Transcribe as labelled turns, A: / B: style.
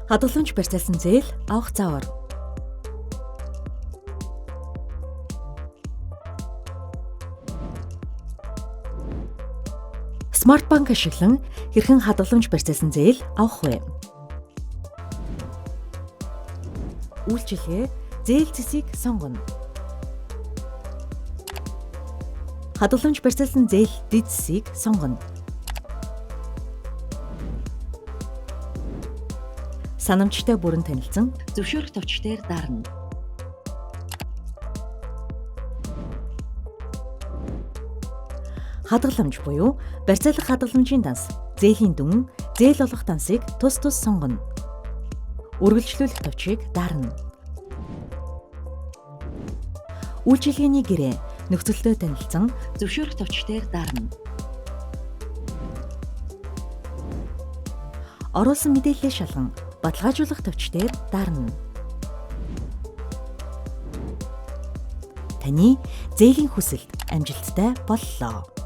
A: Хадгаламж барьцаалсан зээл авах заавар. Смарт банк ашиглан хэрхэн хадгаламж барьцаалсан зээл авах вэ? Үйлчилгээ зээл цэсийг сонгоно. Хадгаламж барьцаалсан зээл дэд цэсийг сонгоно. Санамжтай бүрэн танилцсан зөвшөөрөх товч дээр дарна. Хадгаламж буюу барьцаалах хадгаламжийн данс, зээлийн дүн, зээл олгох дансыг тус тус сонгоно. Үргэлжлүүлэх товчийг дарна. Үйлчилгээний гэрээ нөхцөлтэй танилцсан зөвшөөрөх товч дээр дарна. Оруулсан мэдээллээ шалган баталгаажуулах товч дээр дарна. Таны зээлийн хүсэлт амжилттай боллоо.